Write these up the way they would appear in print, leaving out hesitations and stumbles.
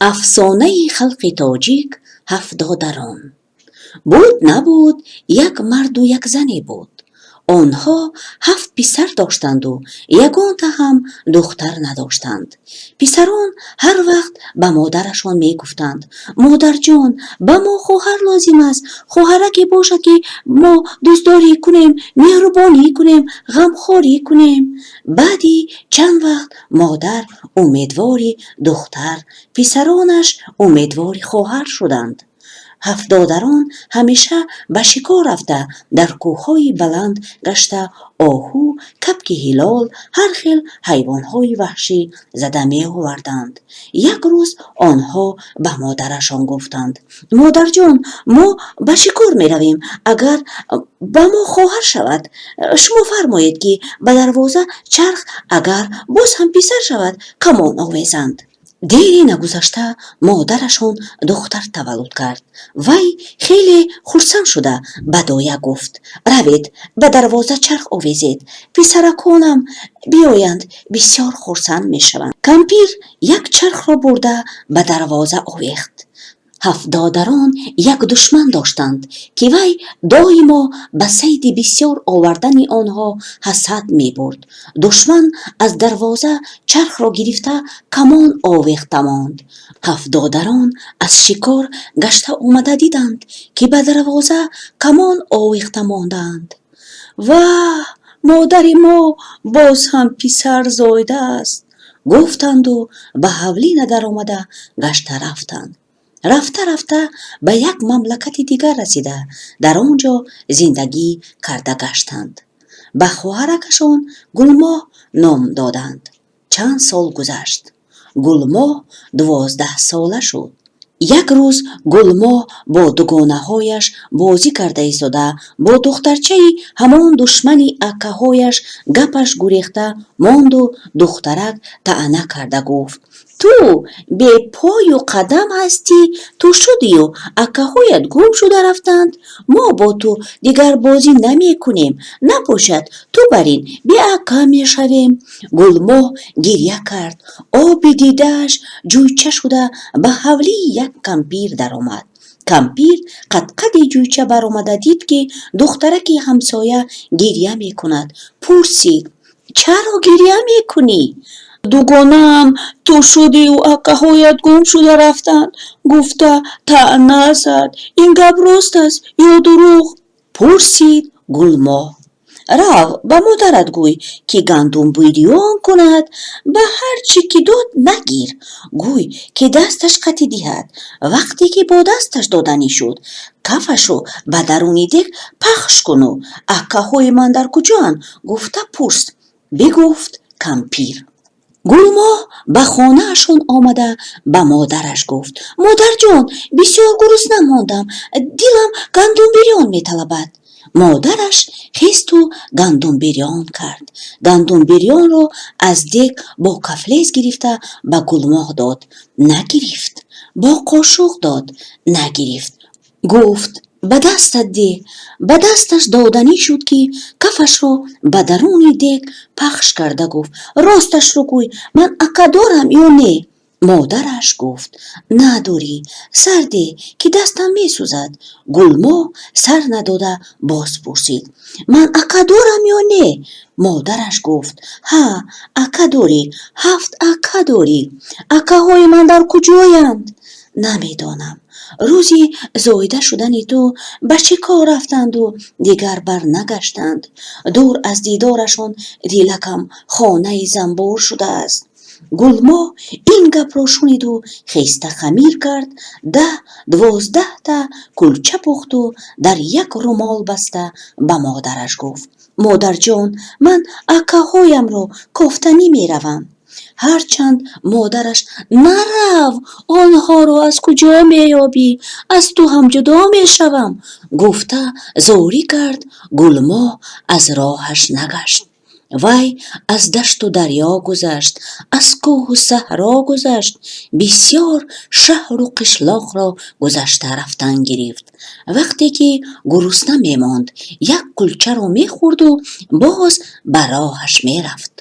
Афсонаи халқи тоҷик: Ҳафт додарон. Буд, набуд, як марду як зане буд. Онҳо ҳафт писар доштанду ягонта ҳам духтар надоштанд. Писарон ҳар вақт ба модарашон мегуфтанд: «Модарҷон, ба мо хоҳар лозим аст, хоҳараке бошад, ки мо дӯстдорӣ кунем, меҳрубонӣ кунем, ғамхорӣ кунем». Баъди чанд вақт модар умедвори духтар, писаронаш умедвори хоҳар шуданд. Ҳафт додарон ҳамеша ба шикор рафта, дар кӯҳҳои баланд гашта, оҳу, кабки ҳилол, ҳар хел ҳайвонҳои ваҳшӣ зада меоварданд. Як рӯз онҳо ба модарашон гуфтанд: «Модарҷон, мо ба шикор меравем. Агар ба мо хоҳар шавад, шумо фармоед, ки ба дарвоза чарх, агар боз ҳам писар шавад, камон овезанд». Дере нагузашта модарашон духтар таваллуд кард. Вай хеле хурсанд шуда, ба доя гуфт: «Равед, ба дарвоза чарх овезед, писараконам биёянд, бисёр хурсанд мешаванд». Кампир як чархро бурда, ба дарвоза овехт. Ҳафт додарон як душман доштанд, ки вай доимо ба сайди бисёр овардани онҳо ҳасад мебурд. Душман аз дарвоза чархро гирифта, камон овехта монд. Ҳафт додарон аз шикор гашта омада диданд, ки ба дарвоза камон овехта мондаанд. «Ваҳ, модари мо боз ҳам писар зоидааст», гуфтанду ба ҳавлӣ надаромада гашта рафтанд. Рафта, рафта ба як мамлакати дигар расида, дар он ҷо зиндагӣ карда гаштанд. Ба хоҳаракашон Гулмоҳ ном доданд. Чанд сол гузашт. Гулмоҳ 12-сола шуд. Як рӯз Гулмоҳ бо дугонаҳояш бозӣ карда истода, бо духтарчаи ҳамон душмани акаҳояш гапаш гурехта монду духтарак таъна карда гуфт: «Ту бепою қадам ҳастӣ, ту шудию акаҳоят гум шуда рафтанд. Мо бо ту дигар бозӣ намекунем, набошад ту барин беака мешавем». Гулмоҳ гиря кард, оби дидааш ҷӯйча шуда, ба ҳавлии як кампир даромад. Кампир қадқади ҷӯйча баромада дид, ки духтараки ҳамсоя гиря мекунад. Пурсид: «Чаро гиря мекунӣ?» «Дугонаам ту шудию акаҳоят гум шуда рафтанд, гуфта таъна зад. Ин гап рост аст ё дурӯғ?» пурсид Гулмоҳ. «Рав, ба модарат гӯй, ки гандум бирён кунад, ба ҳар чӣ ки дод, нагир. Гӯй, ки дасташ қатӣ диҳад. Вақте ки бо дасташ доданӣ шуд, кафашро ба даруни дег пахш куну акаҳои ман дар куҷоанд, гуфта пурс», бигуфт кампир. Гулмоҳ ба хонаашон омада, ба модараш гуфт: «Модарҷон, бисёр гурусна мондам, дилам гандумбирён металабад». Модараш хесту гандумбирён кард. Гандумбирёнро аз дег бо кафлез гирифта, ба Гулмоҳ дод, нагирифт. Бо қошуқ дод, нагирифт. Гуфт: «Ба дастат деҳ». Ба дасташ доданӣ шуд, ки кафашро ба даруни дег пахш карда гуфт: «Росташро гӯй, ман ака дорам ё не?» Модараш гуфт: «Надорӣ, сар деҳ, ки дастам месӯзад». Гулмоҳ сар надода, боз пурсид: «Ман ака дорам ё не?» Модараш гуфт: «Ҳа, ака дорӣ, ҳафт ака дорӣ». «Акаҳои ман дар куҷоянд?» «Намедонам. Рӯзи зоида шудани ту ба шикор рафтанду дигар барнагаштанд. Дур аз дидорашон дилакам хонаи занбур шудааст». Гулмоҳ ин гапро шуниду хеста хамир кард, 10-12-та кулча пухту дар як румол баста, ба модараш гуфт: «Модарҷон, ман акаҳоямро кофтанӣ меравам». Ҳарчанд модараш: «Нарав, онҳоро аз куҷо меёбӣ, аз ту ҳам ҷудо мешавам», гуфта зорӣ кард, Гулмоҳ аз роҳаш нагашт. Вай аз дашту дарё гузашт, аз кӯҳу саҳро гузашт, бисёр шаҳру қишлоқро гузашта рафтан гирифт. Вақте ки гурусна мемонд, як кулчаро мехӯрду боз ба роҳаш мерафт.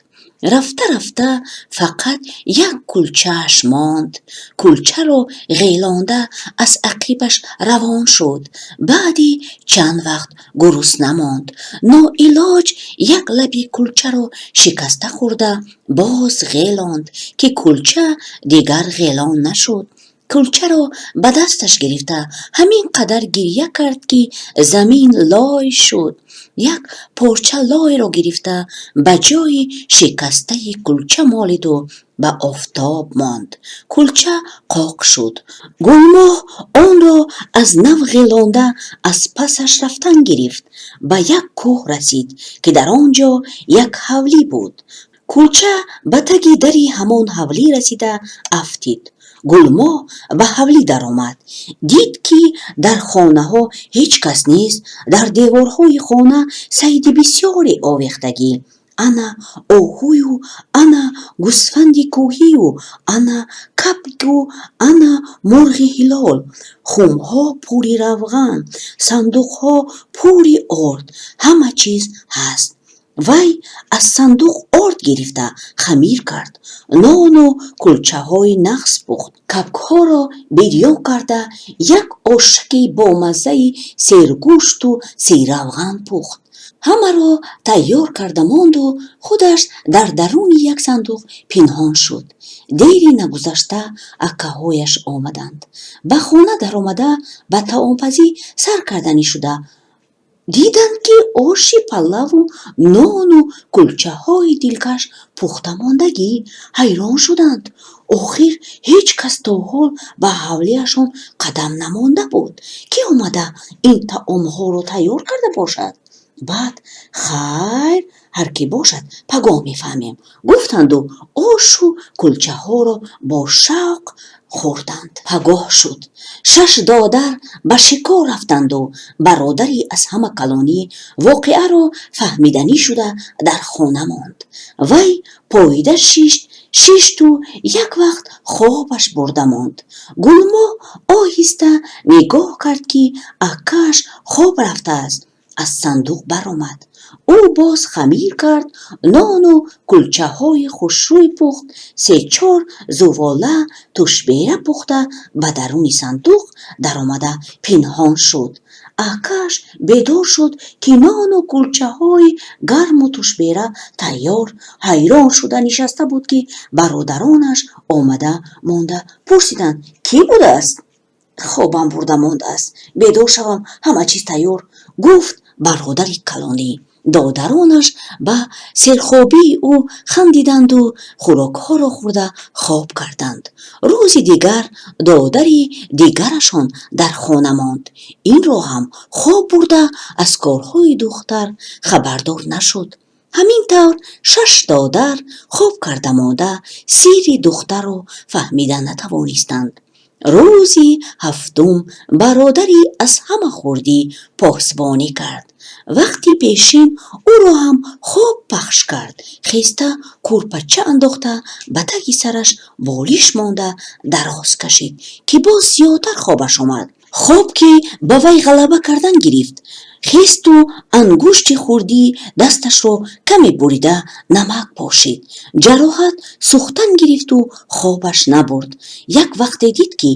Рафта-рафта фақат як кулчааш монд. Кулчаро ғелонда, аз ақибаш равон шуд. Баъди чанд вақт гурусна монд. Ноилоҷ як лаби кулчаро шикаста хӯрда, боз ғелонд, ки кулча дигар ғелон нашуд. Кулчаро ба дасташ гирифта, ҳамин қадар гиря кард, ки замин лой шуд. Як порча лойро гирифта, ба ҷойи шикастаи кулча молиду ба офтоб монд. Кулча қоқ шуд. Гулмоҳ онро аз нав ғелонда, аз пасаш рафтан гирифт. Ба як кӯҳ расид, ки дар он ҷо як ҳавлӣ буд. Кулча ба таги дари ҳамон ҳавлӣ расида афтид. Гулмоҳ ба ҳавлӣ даромад. Дид, ки дар хонаҳо ҳеҷ кас нест, дар деворҳои хона сайди бисёре овехтагӣ. Ана оҳую, ана гусфанди кӯҳию, ана кабку, ана мурғи ҳилол. Хумҳо пури равған, сандуқҳо пури орд, ҳама чиз ҳаст. Вай аз сандуқ орд гирифта, хамир кард, нону кулчаҳои нағз пухт. Кабкҳоро бирён карда, як ошаки бомаззаи сергӯшту серавған пухт. Ҳамаро тайёр карда монду худаш дар даруни як сандуқ пинҳон шуд. Дери нагузашта акаҳояш омаданд. Ба хона даромада, ба таомпазӣ сар карданӣ шуда диданд, ки оши палаву нону кулчаҳои дилкаш пухта мондагӣ. Ҳайрон шуданд. Охир ҳеҷ кас то ҳол ба ҳавлиашон қадам намонда буд. Кӣ омада ин таомҳоро тайёр карда бошад? Баъд: «Хайр, ҳар кӣ бошад, пагоҳ мефаҳмем», гуфтанду ошу кулчаҳоро бо шавқ хӯрданд. Пагоҳ шуд. Шаш додар ба шикор рафтанду бародари аз ҳама калонӣ воқеаро фаҳмиданӣ шуда, дар хона монд. Вай поида шишт, шишту як вақт хобаш бурда монд. Гулмоҳ оҳиста нигоҳ кард, ки акааш хоб рафтааст. Аз сандуқ баромад. Ӯ боз хамир кард, нону кулчаҳои хушрӯй пухт, се-чор зувола тушбера пухта, ба даруни сандуқ даромада пинҳон шуд. Акааш бедор шуд, ки нону кулчаҳои гарму тушбера тайёр. Ҳайрон шуда нишаста буд, ки бародаронаш омада монда пурсиданд: «Кӣ будааст?» «Хобам бурда мондааст, бедор шавам, ҳама чиз тайёр», гуфт бародари калонӣ. Додаронаш ба серхобии ӯ хандиданду хӯрокҳоро хӯрда хоб карданд. Рӯзи дигар додари дигарашон дар хона монд. Инро ҳам хоб бурда, аз корҳои духтар хабардор нашуд. Ҳамин тавр шаш додар хоб карда монда, сирри духтарро фаҳмида натавонистанд. Рӯзи ҳафтум бародари аз ҳама хурдӣ посбонӣ кард. Вақти пешин ӯро ҳам хоб пахш кард. Хеста, кӯрпача андохта, ба таги сараш болиш монда дароз кашид, ки боз зиёдтар хобаш омад. Хоб ки ба вай ғалаба кардан гирифт, хесту ангушти хурдии дасташро каме бурида, намак пошид. Ҷароҳат сӯхтан гирифту хобаш набурд. Як вақте дид, ки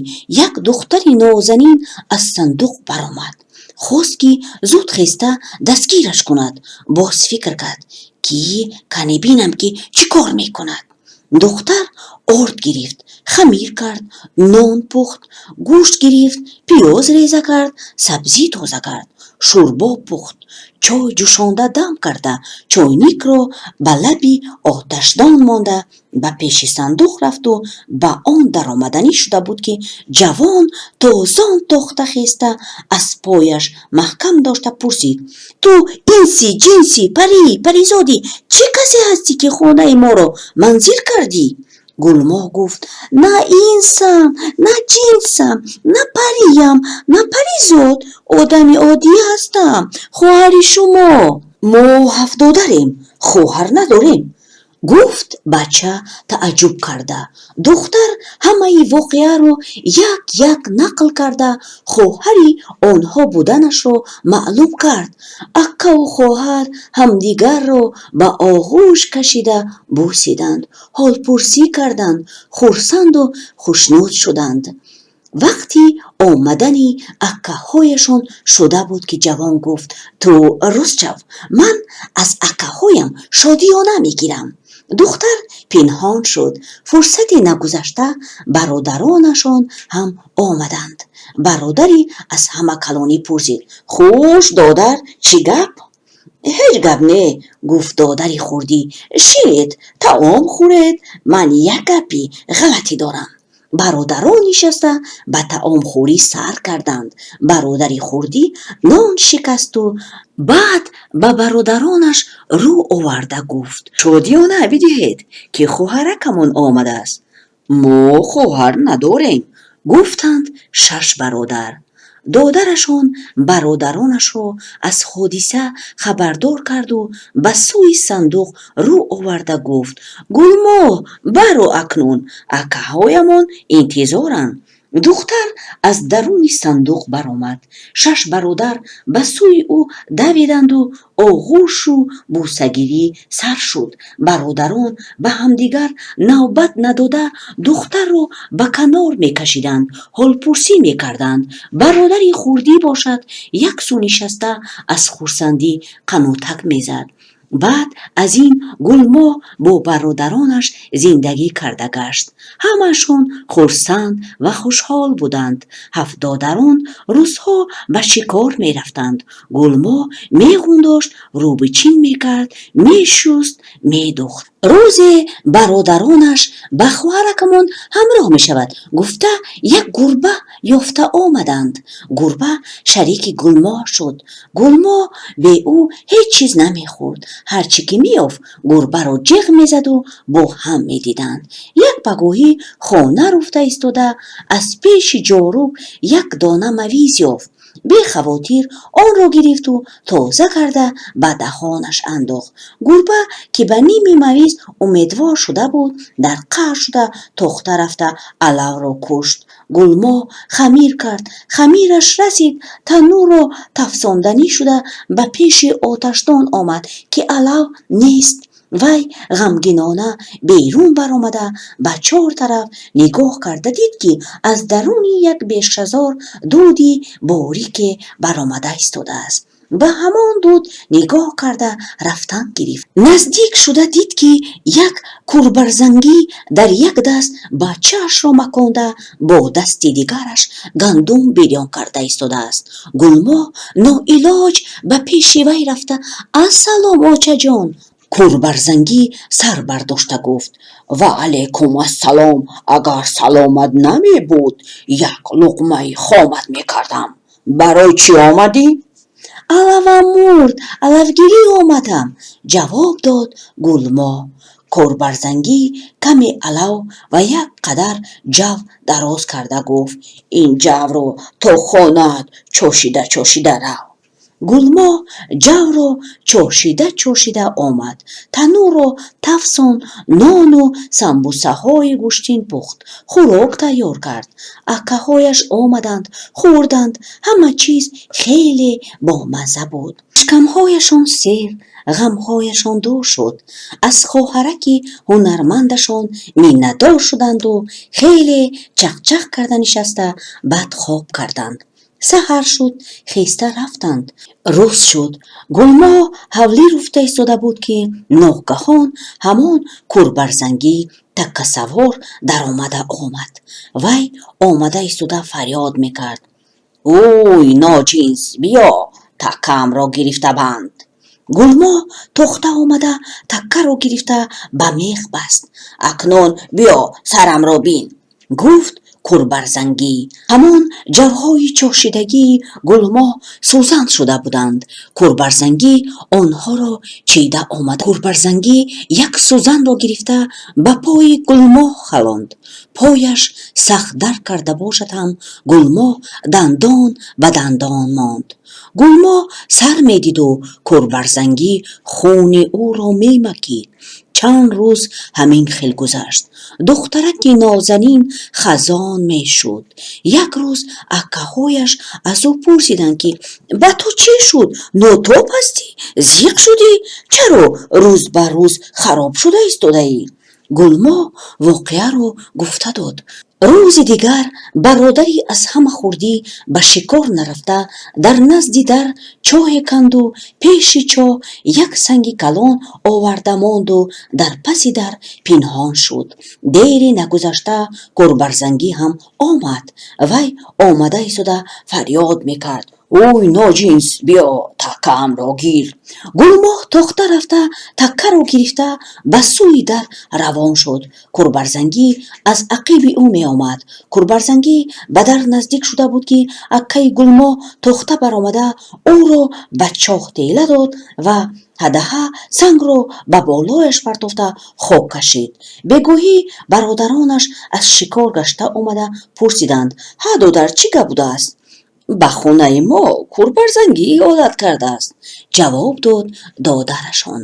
як духтари нозанин аз сандуқ баромад. Хост, ки зуд хеста дастгираш кунад. Боз фикр кард, ки кане бинам, ки чӣ кор мекунад. Духтар орд гирифт, хамир кард, нон пухт, гӯшт гирифт, пиёз реза кард, сабзӣ тоза кард, шӯрбо пухт, чой ҷӯшонда дам карда, чойникро ба лаби оташдон монда, ба пеши сандуқ рафту ба он даромаданӣ шуда буд, ки ҷавон тозон тохта хеста, аз пояш маҳкам дошта пурсид: «Ту инси, ҷинси, парӣ, паризодӣ, чӣ касе ҳастӣ, ки хонаи моро манзил кардӣ?» Гулмоҳ гуфт: «На инсам, на ҷинсам, на париям, на паризод, одами оддӣ ҳастам, хоҳари шумо. Мо ҳафт додарем, хоҳар надорем». Гуфт бача тааҷҷуб карда. Духтар ҳамаи воқеаро як-як нақл карда, хоҳари онҳо буданашро маълум кард. Акаву хоҳар ҳамдигарро ба оғӯш кашида бусиданд, ҳолпурсӣ карданд, хурсанду хушнуд шуданд. Вақти омадани акаҳояшон шуда буд, ки ҷавон гуфт: "Ту рост шав, ман аз акаҳоям шодиёна мегирам." Духтар пинҳон шуд. Фурсате нагузашта, бародаронашон ҳам омаданд. Бародари аз ҳама калонӣ пурсид: "Хуш, додар, чӣ гап?" "Ҳеҷ гап не", гуфт додари хурдӣ, "шинед, таом хӯред, ман як гапи ғалатӣ дорам." Бародарон нишаста, ба таомхӯрӣ сар карданд. Бародари хурдӣ нон шикасту баъд ба бародаронаш рӯ оварда гуфт: "Шодиёна бидиҳед, ки хоҳаракамон омадааст." "Мо хоҳар надорем", гуфтанд шаш бародар. Додарашон бародаронашро аз ҳодиса хабардор карду ба сӯи сандуқ рӯ оварда гуфт: "Гулмоҳ, баро акнун, акаҳоямон интизоранд." Духтар аз даруни сандуқ баромад. Шаш бародар ба сӯи ӯ давиданду оғӯшу бусагирӣ сар шуд. Бародарон ба ҳамдигар навбат надода, духтарро ба канор мекашиданд, ҳолпурсӣ мекарданд. Бародари хурдӣ бошад, як сӯ нишаста, аз хурсандӣ қанотак мезад. Баъд аз ин Гулмоҳ бо бародаронаш зиндагӣ карда гашт. Ҳамашон хурсанд ва хушҳол буданд. Ҳафт додарон рӯзҳо ба шикор мерафтанд. Гулмоҳ меғундошт, рӯбучин мекард, мешуст, медухт. Рӯзе бародаронаш ба хоҳаракамон ҳамроҳ мешавад гуфта, як гурба ёфта омаданд. Гурба шарики Гулмоҳ шуд. Гулмоҳ бе ӯ ҳеҷ чиз намехӯрд. Ҳар чӣ ки меёфт, гурбаро ҷеғ мезаду бо ҳам медиданд. Як пагоҳӣ хона руфта истода, аз пеши ҷоруб як дона мавиз ёфт. Бехавотир онро гирифту тоза карда ба даҳонаш андохт. Гурба, ки ба ними мавиз умедвор шуда буд, дар қаҳр шуда, тохта рафта алавро кушт. Гулмоҳ хамир кард. Хамираш расид, танӯрро тафсонданӣ шуда, ба пеши оташдон омад, ки алав нест. Вай ғамгинона берун баромада, ба чор тараф нигоҳ карда дид, ки аз даруни як бешазор дуди борике баромада истодааст. Ба ҳамон дуд нигоҳ карда рафтан гирифт. Наздик шуда дид, ки як курбарзангӣ дар як даст бачаашро маконда, бо дасти дигараш гандум бирён карда истодааст. Гулмоҳ ноилоҷ ба пеши вай рафта: "Ассалом, очаҷон!" Курбарзангӣ сар бардошта гуфт: "Ва алайкум ассалом, агар саломат намебуд, як луқмаи хомат мекардам. Барои чӣ омадӣ?" "Алавам мурд, алавгирӣ омадам", ҷавоб дод Гулмоҳ. Корбарзангӣ каме алав ва як қадар ҷав дароз карда гуфт: "Ин ҷавро то хонаат чошида чошида рав." Гулмоҳ ҷавро чошида-чошида омад, танӯрро тафсонд, нону самбусаҳои гӯштин пухт, хӯрок тайёр кард. Акаҳояш омаданд, хӯрданд. Ҳама чиз хеле бомазза буд. Шикамҳояшон сер, ғамҳояшон дур шуд. Аз хоҳараки ҳунармандашон миннатдор шуданду хеле чақчақ карда нишаста, баъд хоб карданд. Саҳар шуд, хеста рафтанд. Рӯз шуд. Гулмоҳ ҳавлӣ руфта истода буд, ки ногаҳон ҳамон курбарзангӣ таккасавор даромада омад. Вай омада истода фарёд мекард: "Ӯй, ноҷинс, биё, таккаамро гирифта банд." Гулмоҳ тохта омада, таккаро гирифта ба мех баст. "Акнун биё, сарамро бин", гуфт курбарзангӣ. Ҳамон ҷавҳои чошидагии Гулмоҳ сӯзан шуда буданд. Курбарзангӣ онҳоро чида омад. Курбарзангӣ як сӯзанро гирифта, ба пои Гулмоҳ халонд. Пояш сахт дард карда бошад ҳам, Гулмоҳ дандон ба дандон монд. Гулмоҳ сар медиду курбарзангӣ хуни ӯро мемакид. Чанд рӯз ҳамин хел гузашт. Духтараки нозанин хазон мешуд. Як рӯз акаҳояш аз ӯ пурсиданд, ки ба ту чӣ шуд, нотоб ҳастӣ, зиқ шудӣ, чаро рӯз ба рӯз хароб шуда истодаӣ? Гулмоҳ воқеаро гуфта дод. Рӯзи дигар бародари аз ҳама хурдӣ ба шикор нарафта, дар назди дар чоҳе канду пеши чоҳ як санги калон оварда монду дар паси дар пинҳон шуд. Дере нагузашта Курбарзанги ҳам омад. Вай омада истода фарёд мекард: "Уй, ноҷинс, биё, таккаамро гир!" Гулмоҳ тохта рафта, таккаро гирифта, ба сӯи дар равон шуд. Курбарзангӣ аз ақиби ӯ меомад. Курбарзангӣ ба дар наздик шуда буд, ки акаи Гулмоҳ тохта баромада, ӯро ба чоҳ тела дод ва ҳадаҳа сангро ба болояш партофта хок кашид. Бегоҳӣ бародаронаш аз шикор гашта омада пурсиданд: "Ҳа, додар, чӣ гап будааст?" "Ба хонаи мо Курбарзангӣ одат кардааст", ҷавоб дод додарашон.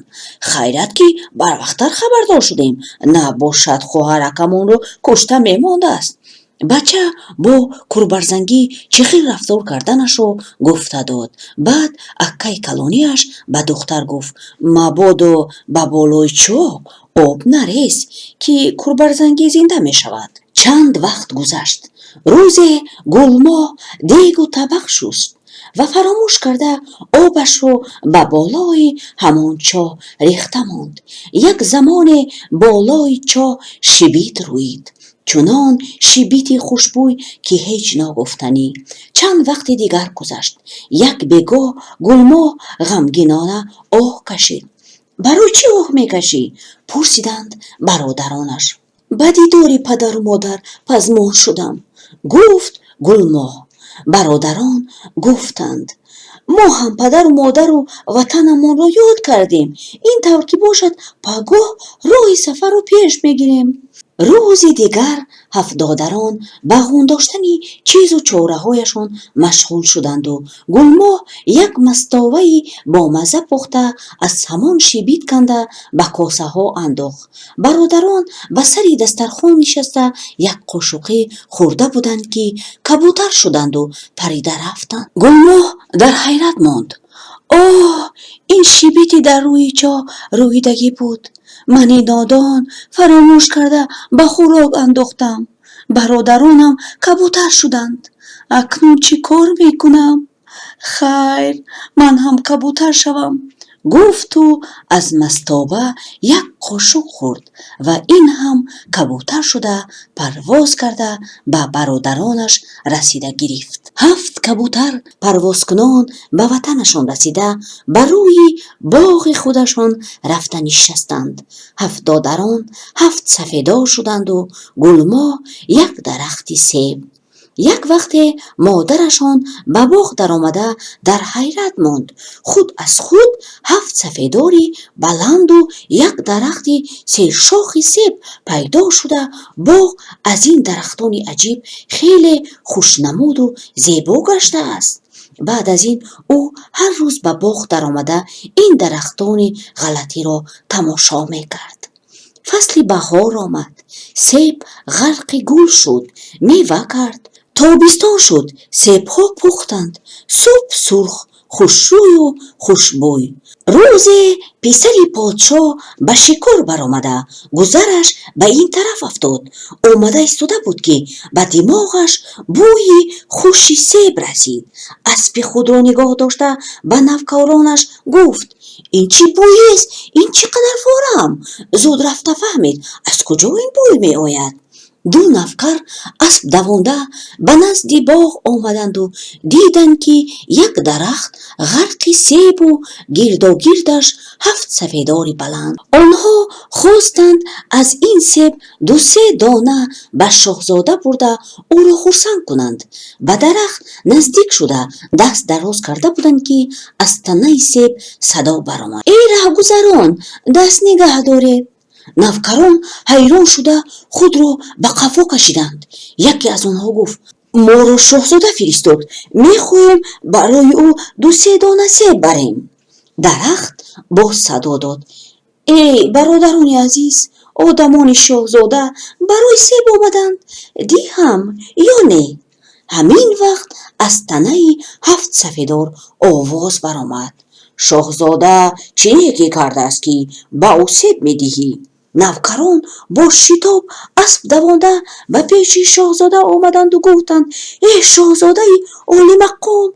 "Хайрат, ки барвақттар хабардор шудем, набошад хоҳаракамонро кушта мемондааст". Бача бо Курбарзангӣ чӣ хел рафтор карданашро гуфта дод. Баъд акаи калонияш ба духтар гуфт: "Мабодо ба болои чоҳ об нарез, ки Курбарзангӣ зинда мешавад". Чанд вақт гузашт. Рӯзе Гулмоҳ дегу табақ шуст ва фаромӯш карда обашро ба болои ҳамон чоҳ рехта монд. Як замоне болои чоҳ шибит рӯид. Чунон шибити хушбӯй, ки ҳеҷ ногуфтанӣ. Чанд вақти дигар гузашт. Як бегоҳ Гулмоҳ ғамгинона оҳ кашид. "Барои чӣ оҳ мекашӣ?" пурсиданд бародаронаш. "Ба дидори падару модар пазмон шудам", гуфт Гулмоҳ. Бародарон гуфтанд: "Мо ҳам падару модару ватанамонро ёд кардем. Ин тавр ки бошад, пагоҳ роҳи сафарро пеш мегирем". Рӯзи дигар ҳафт додарон ба ғун доштани чизу чораҳояшон машғул шуданду Гулмоҳ як мастоваи бомазза пухта, аз ҳамон шибит канда ба косаҳо андохт. Бародарон ба сари дастархон нишаста, як қошуқе хӯрда буданд, ки кабутар шуданду парида рафтанд. Гулмоҳ дар ҳайрат монд. "Оҳ, ин шибити дар рӯи чоҳ рӯидагӣ буд. Мани нодон фаромӯш карда ба хӯрок андохтам. Бародаронам кабутар шуданд. Акнун чӣ кор мекунам? Хайр, ман ҳам кабутар шавам", гуфту аз мастоба як қошуқ хӯрд ва ин ҳам кабутар шуда, парвоз карда, ба бародаронаш расида гирифт. Ҳафт кабутар парвозкунон ба ватанашон расида, ба рӯи боғи худашон рафта нишастанд. Ҳафт додарон ҳафт сафедор шуданду Гулмоҳ як дарахти себ. Як вақте модарашон ба боғ даромада дар ҳайрат монд. Худ аз худ ҳафт сафедори баланду як дарахти сершохи себ пайдо шуда, боғ аз ин дарахтони аҷиб хеле хушнамуду зебо гаштааст. Баъд аз ин ӯ ҳар рӯз ба боғ даромада, ин дарахтони ғалатиро тамошо мекард. Фасли баҳор омад. Себ ғарқи гул шуд, мева кард. Тобистон шуд, себҳо пухтанд. Суб сурх, хушрӯю хушбӯй. Рӯзе писари подшоҳ ба шикор баромада, гузараш ба ин тараф афтод. Омада истода буд, ки ба димоғаш бӯи хуши себ расид. Аспи худро нигоҳ дошта, ба навкаронаш гуфт: "Ин чӣ бӯест? Ин чӣ қадар форам? Зуд рафта фаҳмед, аз куҷо ин бӯй меояд?" Ду навкар асп давонда ба назди боғ омаданду диданд, ки як дарахт ғарқи себу гирдогирдаш ҳафт сафедори баланд. Онҳо хостанд аз ин себ ду-се дона ба шоҳзода бурда, ӯро хурсанд кунанд. Ба дарахт наздик шуда, даст дароз карда буданд, ки аз танаи себ садо баромад: "Эй раҳгузарон, даст нигаҳ доред!" Навкарон ҳайрон шуда, худро ба қафо кашиданд. Яке аз онҳо гуфт: "Моро шоҳзода фиристод, мехоҳем барои ӯ ду-се дона себ барем". Дарахт боз садо дод: Эй, бародарони азиз, одамони шоҳзода барои себ омаданд, диҳам ё не? Ҳамин вақт аз танаи ҳафт сафедор овоз баромад: Шоҳзода чӣ некӣ кардааст, ки ба ӯ себ медиҳӣ? Навкарон бо шитоб асп давонда, ба пеши шоҳзода омаданду гуфтанд: Э, шоҳзодаи олимақом,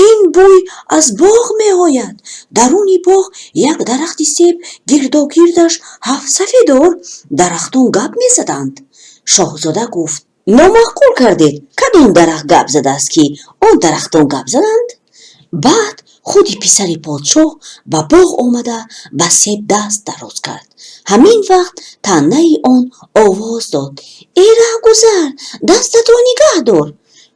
ин бӯй аз боғ меояд. Даруни боғ як дарахти себ, гирдогирдаш ҳафт сафедор, дарахтон гап мезаданд. Шоҳзода гуфт: Номаъқул кардед, кадом дарахт гап задааст, ки он дарахтон гап заданд? Баъд худи писари подшоҳ ба боғ омада, ба себ даст дароз кард. Ҳамин вақт танаи он овоз дод: Э, раҳгузар, дастатро нигаҳ дор!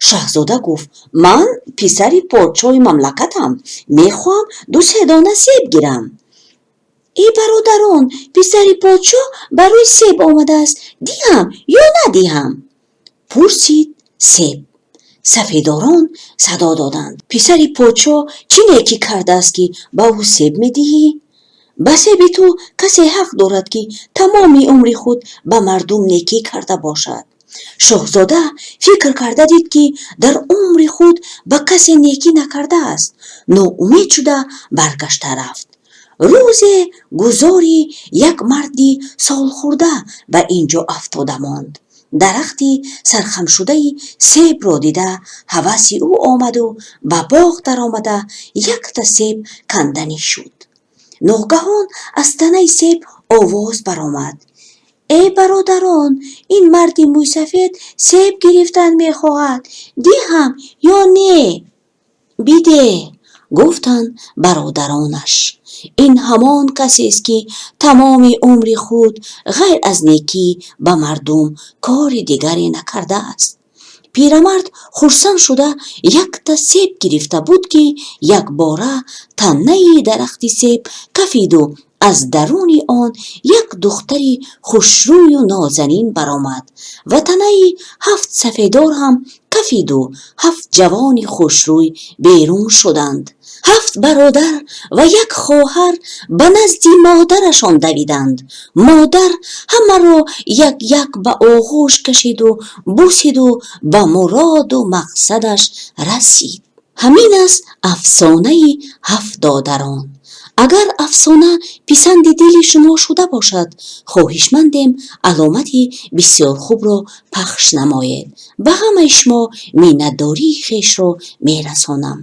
Шаҳзода гуфт: Ман писари подшоҳи мамлакатам, мехоҳам ду-се дона себ гирам. Э, бародарон, писари подшоҳ барои себ омадааст, диҳам ё надиҳам? Пурсид себ. Сафедорон садо доданд: Писари подшоҳ чӣ некӣ кардааст, ки ба ӯ себ медиҳӣ? Ба себи ту касе ҳақ дорад, ки тамоми умри худ ба мардум некӣ карда бошад. Шоҳзода фикр карда дид, ки дар умри худ ба касе некӣ накардааст. Ноумед шуда, баргашта рафт. Рӯзе гузори як марди солхӯрда ба ин ҷо афтода монд. Дарахти сархамшудаи себро дида, ҳаваси ӯ омаду ба боғ даромада, якта себ канданӣ шуд. Ногаҳон аз танаи себ овоз баромад: Э, бародарон, ин марди мӯйсафед себ гирифтан мехоҳад, диҳам ё не? Бидеҳ, гуфтанд бародаронаш. Ин ҳамон касест, ки тамоми умри худ ғайр аз некӣ ба мардум кори дигаре накардааст. Пирамард хурсанд шуда, якта себ гирифта буд, ки якбора танаи дарахти себ кафиду аз даруни он як духтари хушрӯю нозанин баромад ва танаи ҳафт сафедор ҳам кафиду ҳафт ҷавони хушрӯй берун шуданд. Ҳафт бародар ва як хоҳар ба назди модарашон давиданд. Модар ҳамаро як-як ба оғӯш кашиду бусиду ба муроду мақсадаш расид. Ҳамин аст афсонаи ҳафт додарон. Агар афсона писанди дили шумо шуда бошад, хоҳишмандем, аломати бисёр хубро пахш намоед. Ба ҳамаи шумо миннатдории хешро мерасонам.